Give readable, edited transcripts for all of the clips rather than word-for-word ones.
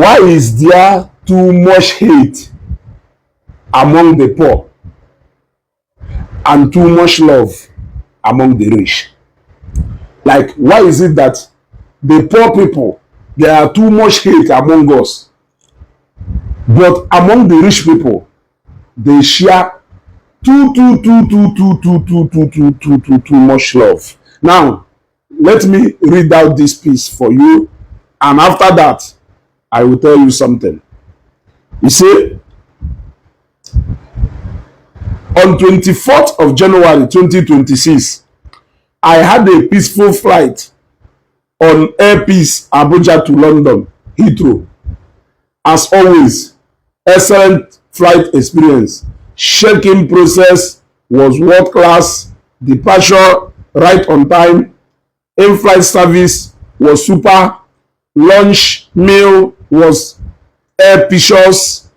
Why is there too much hate among the poor and too much love among the rich? Like, why is it that the poor people, there are too much hate among us, but among the rich people, they share too, too, too, too, too, too, too, too, too, too, too, too much love? Now, let me read out this piece for you, and after that, I will tell you something. You see, on 24th of January 2026, I had a peaceful flight on Air Peace Abuja to London, Heathrow. As always, excellent flight experience. Check-in process was world class. Departure right on time. In-flight service was super. Lunch meal was airpicious.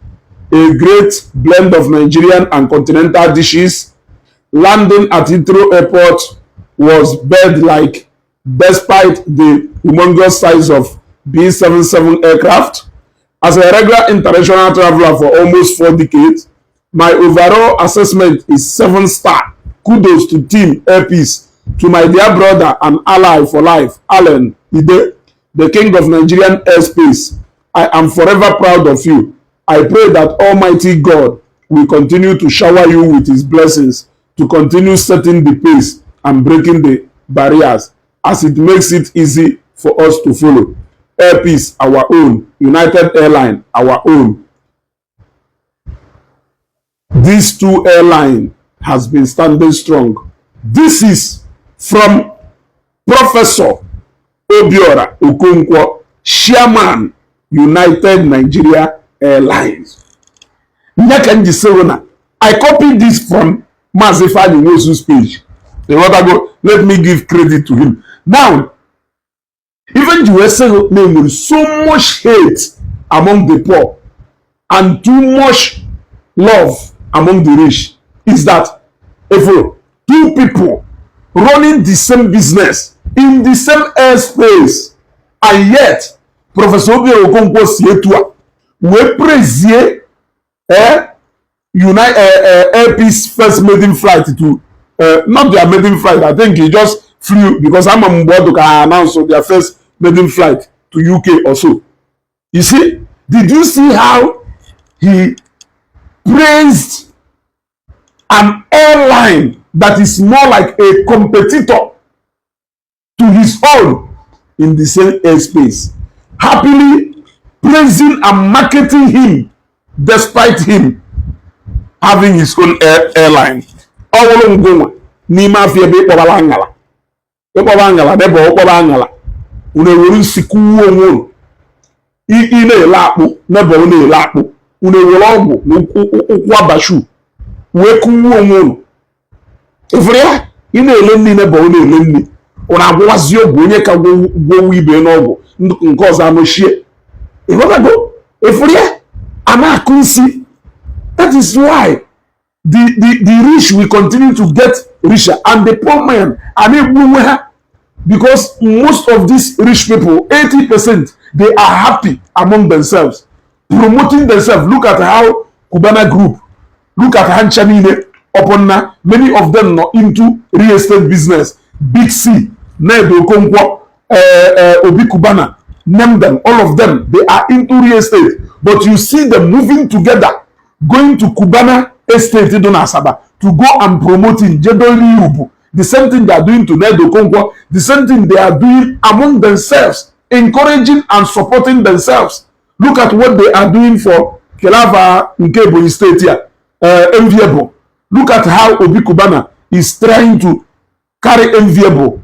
A great blend of Nigerian and continental dishes. Landing at Heathrow Airport was bird-like despite the humongous size of B-77 aircraft. As a regular international traveler for almost 4 decades, my overall assessment is 7 star. Kudos to Team Air Peace, to my dear brother and ally for life, Allen Ide, the king of Nigerian airspace. I am forever proud of you. I pray that Almighty God will continue to shower you with his blessings to continue setting the pace and breaking the barriers as it makes it easy for us to follow. Air Peace, our own. United Airline, our own. These two airline has been standing strong. This is from Professor Obiora Okonkwo, Chairman, United Nigeria Airlines. Nye ka m ji sịrị na I copied this from Maazị Ifeanyi Nwosu's page. Ịghọtago? Let me give credit to him. Now, even ji wee sị na enwere so much hate among the poor and too much love among the rich is that if two people running the same business in the same airspace, and yet Professor Obi Okonkwo si etu a wee praisie Unite Air Peace first maiden flight to not their maiden flight. I think he just flew because ama mgbe ọ dị ka ha announce their first maiden flight to UK or so. You see, did you see how he praised an airline that is more like a competitor to his own in the same airspace, happily praising and marketing him despite him having his own airline? Ọ wụrụ ngụnwa n'ime afọ ebe ịkpọbara aṅara, ịkpọba aṅara n'ebe ọkpọba aṅara, unu ewere nsi kụwuo onwe unu. Ị na-ele akpụ n'ebe ọ na-ele akpụ, unu ewere ọgwụ na ụkwụ abashu wee kụwuo onwe unu. Ịfụrụ ya, ị na-ele nri n'ebe ọ na-ele nri, unu agwụwazi ọgwụ, onye ka gwọwa ibe n'ọgwụ nke ọzọ anọchie. Ịghọtago? Ịfụrụ ya, a na-akụ isi. That is why the rich will continue to get richer and the poor man a na-egbu onwe ha, because most of these rich people, 80%, they are happy among themselves, promoting themselves. Look at how Cubana Group, look at ha ncha niile, upon na many of them nọ into real estate business. Big C, Ned Okonkwo, Obi Cubana, name them, all of them, they are into real estate, but you see them moving together, going to Cubana Estate dị na Asaba to go and promote in Jedori Ubu. The same thing they are doing to Ned Okonkwo, the same thing they are doing among themselves, encouraging and supporting themselves. Look at what they are doing for Kelava nke Ebonyi State here, Enviable. Look at how Obi Cubana is trying to carry Enviable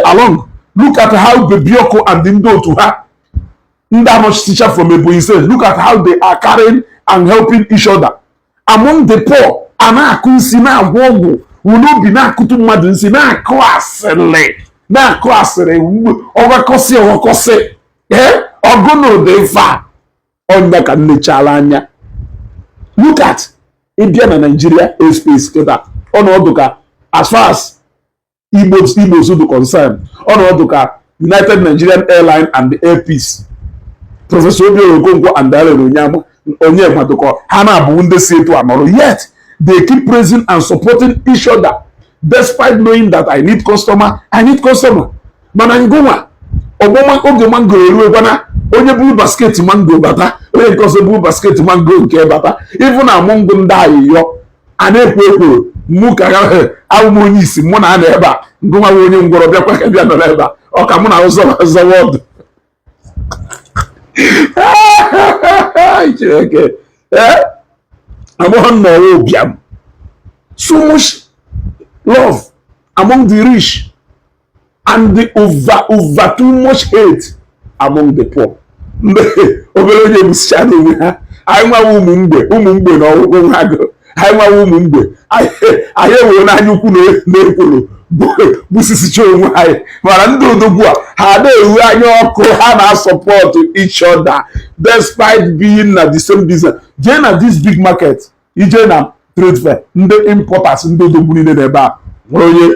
along. Look at how Bebioko and ndị otu ha, ndị anọchiticha from Ebonyi State, look at how they are carrying and helping each other. Among the poor, a na-akụ nsi, na-agwọ ọgwụ n'obi, na-akụtu mmadụ nsi, na-akụ asịrị, na-akụ asịrị, ọghakọsị ọghakọsị, ee, ọgụ na ụdị ife a ọnya ka nnechala anya. Look at ịbịa na Nigeria airspace kịta, ọnọdụ ka as far as Igbo Igbo dị concern, ọnọdụ ka United Nigerian Airline and the Air Peace, Professor Obiora Okonkwo and Allen Onyema Onyema, ha na-abụ ndị si etu anọrọ, yet they keep praising and supporting each other despite knowing that I need customer, I need customer. Mana ngụnwa ọgbọ oge mango eruekwana, onye buru basket mango bata, onye nke ọzọ buru basket mango nke bata. Ịfụ na amụngụ ndị ayịyọ a na-ekwo ekworo mụ ka abụ m onye isi mụ na ana ebe a, ngụnwa bụ onye ngwọrọ bịakwa ka bịa nọrọ ebe a, ọ ka mụ na ụzọ zọwa ọdụ. Chineke, ee, agbọghọ nnọọ ụbịam. So much love among the rich and the over over too much hate among the poor. Ndị obere onye ebusicha n'onwe ha. Anyị nwawa ụmụ mgbe, ụmụ mgbe na ọgwụgwụ ha go. Anyị nwawa ụmụ mgbe, anyị ewere n'anya ukwu na ekworo gbusisicha onwe anyị. Mana ndị odogwu a, ha na-ewu anya ọkụ, ha na-asupport each other despite being na the same business. Jee na this big market, ije na trade fair, ndị importers, ndị odogwu niile n'ebe a nwere onye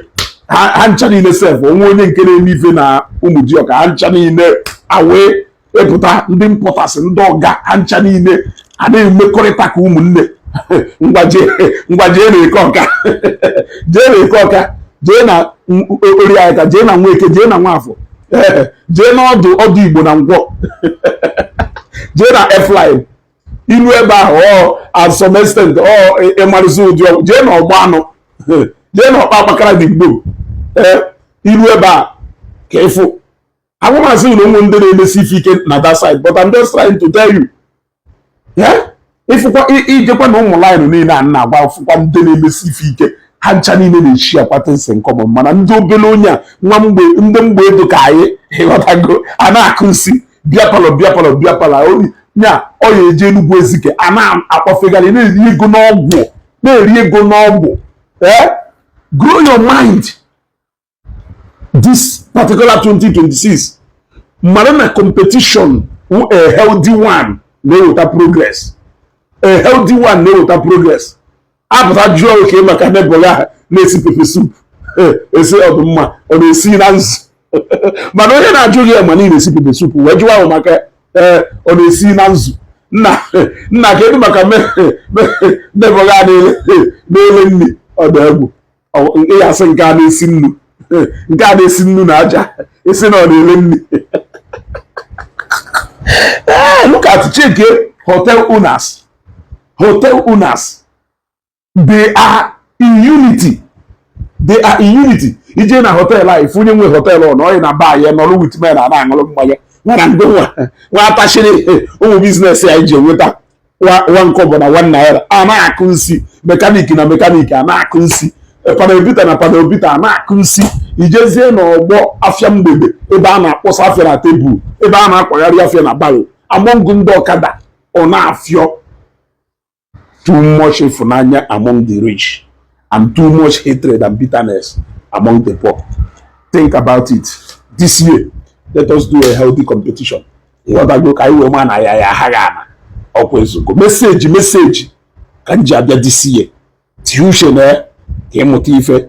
ha ncha niile sef onwe onye nke na-eme ife na ụmụ dioka. Ha ncha niile awee epụta, ndị importers, ndị ọga, ha ncha niile a na-emekọrịta ka ụmụnne. Ngwa, jee, ngwa, jee na Eke Ọka, jee na Eke Ọka, jee na Oriaka, jee na Nweke, jee na Nwafọ, jee n'ọdụ ọdụ Igbo na Ngwọ, jee na F-line ilu ebe ahụ, ọ at some extent ọ ịmarụzi ụdị ọgwụ. Jee na ọgbọ anụ, jee na ọkpa akpakara dị mgbo, ee, ilu ebe a ka ịfụ. Agwamasị na ụmụ ndị na-emesi ife ike na that side, but I'm just trying to tell you, yeah, ịfụkwa ijekwa na ụmụ line niile a na-agwa, fụkwa ndị na-emesi ife ike, ha ncha niile na-echi akwata nsị nkọmọ. Mana ndị obere onye a, nwa mgbe, ndị mgbe edo ka anyị ịghọtago, a na-akụ nsị bịa parlour, bịa parlour, bịa parlour nya ọ ya eje Enugwu Ezike, a na-akpọfegharị, na-eri ego n'ọgwụ, na-eri ego n'ọgwụ. Eh, grow your mind this particular 2026. Mara na competition wụ a healthy one na-eweta progress, a healthy one na-eweta progress. Apụta jụọ oke maka neighbor ahụ na-esi pepper soup, esi ọdụmma, ọ na-esi na nzu. Mana onye na-ajụ gị ma niile esi pepper soup wee jụwa ahụ maka ee, ọ na-esi na nzu. Nna, nna, kedu maka neighbor gị na-ele nri? Ọ dị egwu. Ị asị nke a na-esi nnu, nke a na-esi nnu na aja, isi na ọ na-ele nri. Ee, look at, check hotel owners. Hotel owners, they are in unity, they are in unity. Ije na hotel a, ifu onye nwe hotel, ọ nọ na bar ya, nọrọ with men, a na-aṅụrụ mmanya. Nwara ndị nwa nwa atachiri ụmụ business ya iji enweta nwa nkọbọ na ₦1, a na-akụ nsi. Mechanic na mechanic a na-akụ nsi, panel beater na panel beater a na-akụ nsi. Ijezie n'ọgbọ afịa mgbede, ebe a na-akpọsa afịa na tebụl, ebe a na-akwagharị afịa na barrow, among ndị ọkada, ọ na-afịọ. Too much ịfụnanya among the rich and too much hatred and bitterness among the poor. Think about it. This year, let us do a healthy competition. Ịghọtago? Ka anyị wee maa na ya ya aghaghị ana ọkwa ezugo. Message, message ka m ji abịa this year. Tinye uche na ka ịmụta ife.